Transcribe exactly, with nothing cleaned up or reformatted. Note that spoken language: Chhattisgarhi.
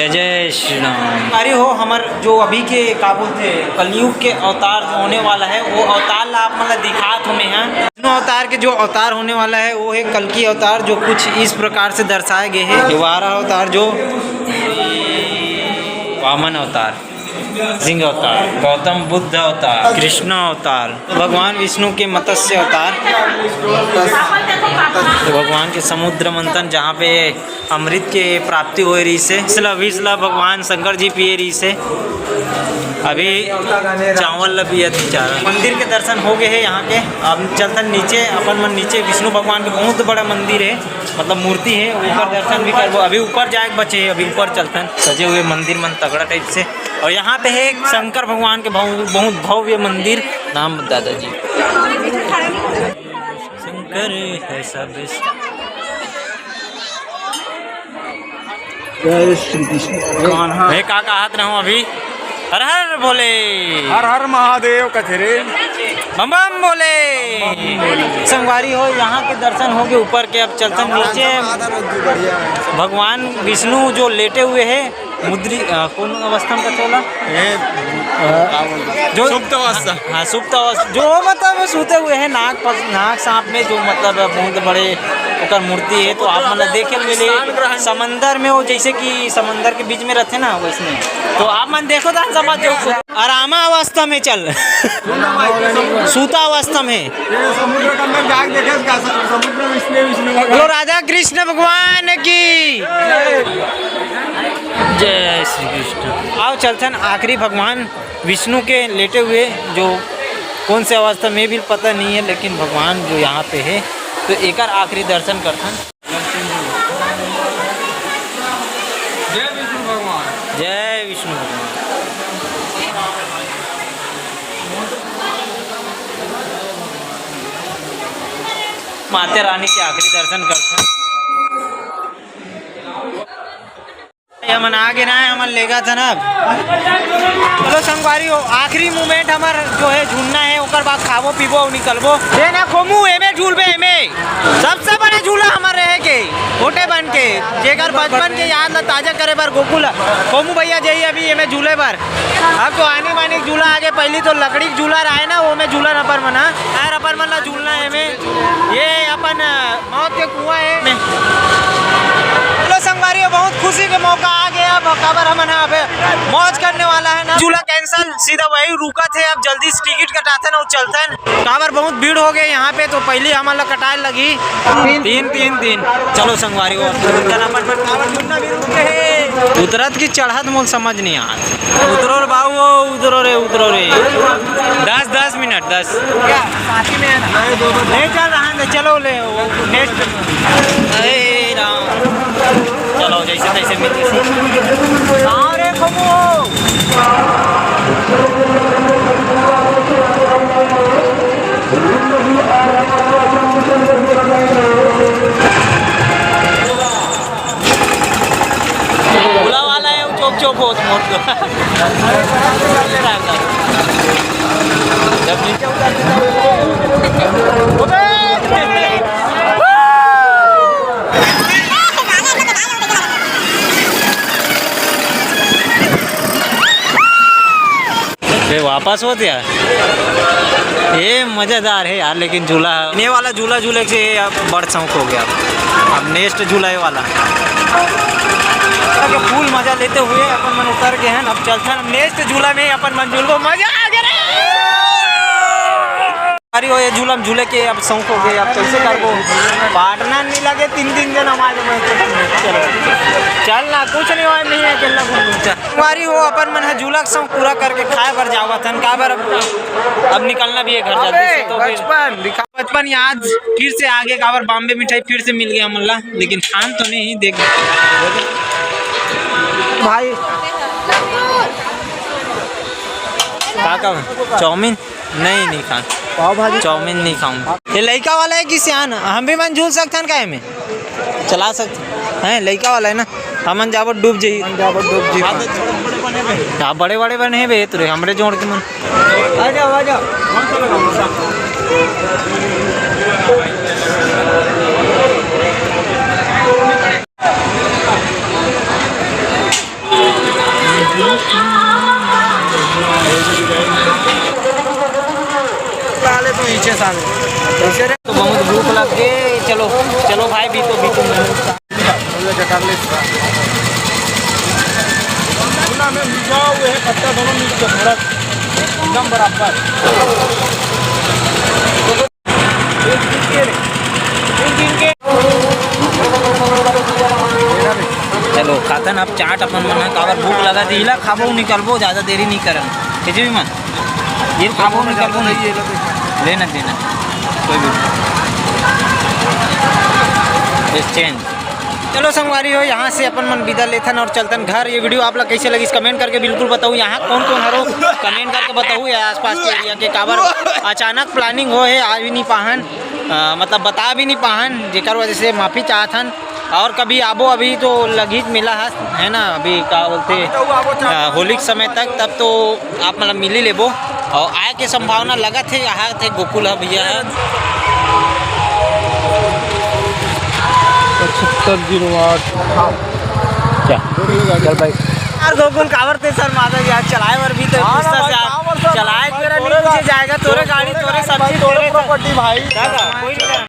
जय जय श्री राम। अरे हो, हमर जो अभी के का बोलथे, कलयुग के अवतार जो होने वाला है, वो अवतार ला आप मन ला दिखात हों मैं हा। विष्णु अवतार के जो अवतार होने वाला है, वो है कल्कि अवतार, जो कुछ इस प्रकार से दर्शाए गए हैं। ये वाराह अवतार, जो वामन अवतार, सिंह अवतार, गौतम बुद्ध अवतार, कृष्ण अवतार, भगवान विष्णु के मत्स्य अवतार, तो भगवान के समुद्र मंथन, जहाँ पे अमृत के प्राप्ति होए रहिस हे। इसला, विष ला भगवान शंकर जी पिए रहिस हे। अभी चावल ला पियत बेचारा। मंदिर के दर्शन हो गए हे यहाँ के। अब चलथन नीचे, अपन मन नीचे। विष्णु भगवान के बहुत बड़ा मंदिर है, मतलब मूर्ति है, ओकर दर्शन भी करबो। अभी ऊपर जाए के बचे हे, अभी ऊपर चलथन। सजे हुए मंदिर मन तगड़ा टाइप से। और यहाँ पे है शंकर भगवान के भव-, बहुत भव्य मंदिर। नाम बता दीजिए। शंकर है सब। जय श्री कृष्ण। कान्हा। मैं का कहत रहूं अभी? हर हर भोले। हर हर महादेव कथे रे। बम बम भोले। संगवारी हो, यहाँ के दर्शन हो गए ऊपर के, अब चलथन नीचे। बढ़िया है। भगवान विष्णु जो लेटे हुए हैं, मुद्री, अ, कौन अवस्था में कथे ओला? ये, अ, का बोलते हैं? जो सुप्त अवस्था। हाँ, सुप्त अवस्था, जो मतलब सूते हुए हैं, नाग पस-, नाग सांप में जो मतलब बहुत बड़े ओकर मूर्ति है, तो आप मन ला देखे मिले। समंदर में वो, जैसे कि समंदर के बीच में रहते ना, वैसने। तो आप मन देखो तो समझ जाओ। आरामा अवस्था में चल। सुन ना भाई, समुद्र, सूता अवस्था में। ये समुद्र के अंदर जाके देखे, इसका स-, समुद्र में इसलिए विष्णु भगवान। बोलो राधा कृष्ण भगवान की। जय श्री कृष्ण। आओ चलथन आखिरी भगवान विष्णु के लेटे हुए, जो कौन से अवस्था में भी पता नहीं है, लेकिन भगवान जो यहाँ पे है, तो एकर आखिरी दर्शन करथन। जय विष्णु भगवान। जय विष्णु भगवान। माता रानी के आखिरी दर्शन करथन। हमन आगे ना, हमन लेगा था ना। चलो संगवारी हो, आखिरी मोमेंट हमर जो है झूलना है, ओकर बाद खाबो पीबो अउ निकलबो। ये ना खोमू, एमे झूलबे, एमे सबसे बड़े झूला हमर रहे के, छोटे बन के, जेकर बचपन के याद ला ताजा करे बर गोकुल। खोमू भैया जही अभी एमे झूले बर। अब तो आनी बानी झूला आगे, पहली तो लकड़ी के झूला रहे ना, वो में झूला अपन मन हा। यार अपन मन ला झूलना है एमे। ये अपन मौत के कुआं है। चलो संगवारी, बहुत खुशी के मौका आ गया। अब काबर हमन ह अबे मौज करने वाला है ना। झूला कैंसिल, सीधा वही रुका थे। अब जल्दी से टिकट कटाथन अउ चलथन। काबर बहुत भीड़ हो गए यहाँ पे, तो पहले हमन ला कटाए लगी। तीन, तीन, तीन। चलो संगवारी हो, अपन मन काबर झूलना भी रुके हे। उतरत की चढ़त मोल समझ नहीं आ। उतरो रे बाबू, उतरो रे, उतरो रे। दस, दस मिनट, दस। ले चल रहा है, चलो ले, नेक्स्ट। अरे राम। चलो, जैसे तैसे मिल जैसे। अरे बाबू। बुला वाला है, वो चौक चौक हो, मोड़ दो। जब नीचे उतरते तब बे वापस होत यार। ये मजेदार है यार, लेकिन झूला, ये वाला झूला झूले से अब बड़ शौक हो गया। अब नेक्स्ट झूला ये वाला। के फुल मजा लेते हुए अपन मन उतर गए हैं। अब चलथन नेक्स्ट झूला में, अपन मन झूलबो, मजा आ गया रे। अरे वो ये झूला में झूले के अब शौक हो गए, अब कैसे करबो? पार्टनर नहीं लगे, तीन तीन जन हमारे में। चलो चल ना, कुछ नहीं हुआ, नहीं है, अकेला घूम चल। संगवारी हो, अपन मन ह झूला के शौक पूरा करके खाए बर जावत हन। काबर अब, अब निकलना भी है घर जल्दी से, तो फिर बचपन दिखा। बचपन याद फिर से आगे, काबर बॉम्बे मिठाई फिर से मिल गया हमन ला, लेकिन खान तो नहीं देख भाई। का का चाउमीन? नहीं, नहीं खान। पाव भाजी? चाउमीन नहीं खाऊंगा। ये लइका वाला है कि सियान? हम भी मन झूल सकथन का एमे? चला सकथन। हैं, लइका वाला है ना? हमन जाबो डूब जही। हमन जाबो डूब जही। हाँ, बड़े बड़े बने बे, तुरे हमरे जोड़ के मन। आ जाओ, आ जाओ। चलो भाई, भी तो, भी तो। पूरा में मिला हुए है खट्टा दोनों मिल के थोड़ा एकदम बराबर। चलो खातन, अब चाट अपन मन ह, काबर भूख लगा दिला, खाबो निकलबो, ज्यादा देरी नहीं करन। खिचड़ी मन ये खाबो निकलबो नहीं। लेना देना कोई भी। एक्सचेंज। चलो संगवारी हो, यहाँ से अपन मन विदा लेथन और चलतन घर। ये वीडियो आप ला कैसे लगिस, कमेंट करके बिल्कुल बताओ। यहाँ कौन कौन हरो, कमेंट करके बताओ। या आसपास के एरिया के, काबर अचानक प्लानिंग हो है, आज भी नहीं पाहन, अ, मतलब बता भी नहीं पाहन, जेकर वजह से माफी चाहथन। और कभी आबो, अभी तो लगीच मेला हस, है ना, अभी का बोलते, अभी तो वो आबो चार अ, होली के समय तक, तब तो आप मतलब मिल ही लेबो। और आए के संभावना लगत हे, यहाँ थे गोकुल ह भैया ह। पचहत्तर जीरो आठ। क्या? चल भाई। यार गोकुल काबर ते सर माता जी आज चलाए बर भी तो हाँ ना गुस्सा भाई, से आज काबर सर चलाए भाई, तेरा तोरे नहीं पूछे गा-, जाएगा, तोरे तोरे गाड़ी, तोरे गाड़ी सब्जी, भाई, तोरे तोरे प्रॉपर्टी भाई। दादा, कोई नहीं।